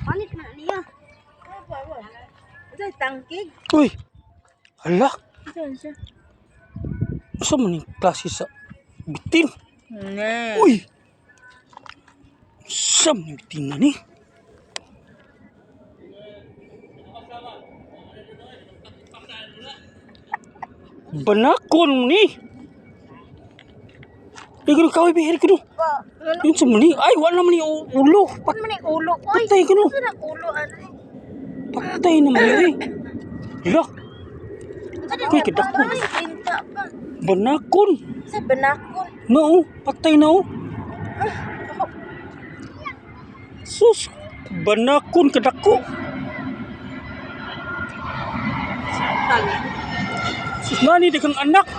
Panit man niya. Ito tangkig. Uy! Hala! Saan siya? Asa man yung klase sa bitin? Ne. Uy! Sa man yung bitin na ni? Banakon mo ni! Ay, ganun kaway, bihir ko no. Ba, ano Yun sa mani. Ay, wala naman yung ulo. man yung ulo? Oy, Patay ko no. Saan ang ulo ano? Patay naman yun eh. Hala, Uy, kadako. Ay, pinta pa. Banakon. Sa banakon. No, patay na oh. Sus, banakon kadako. Sus, nani di kang anak.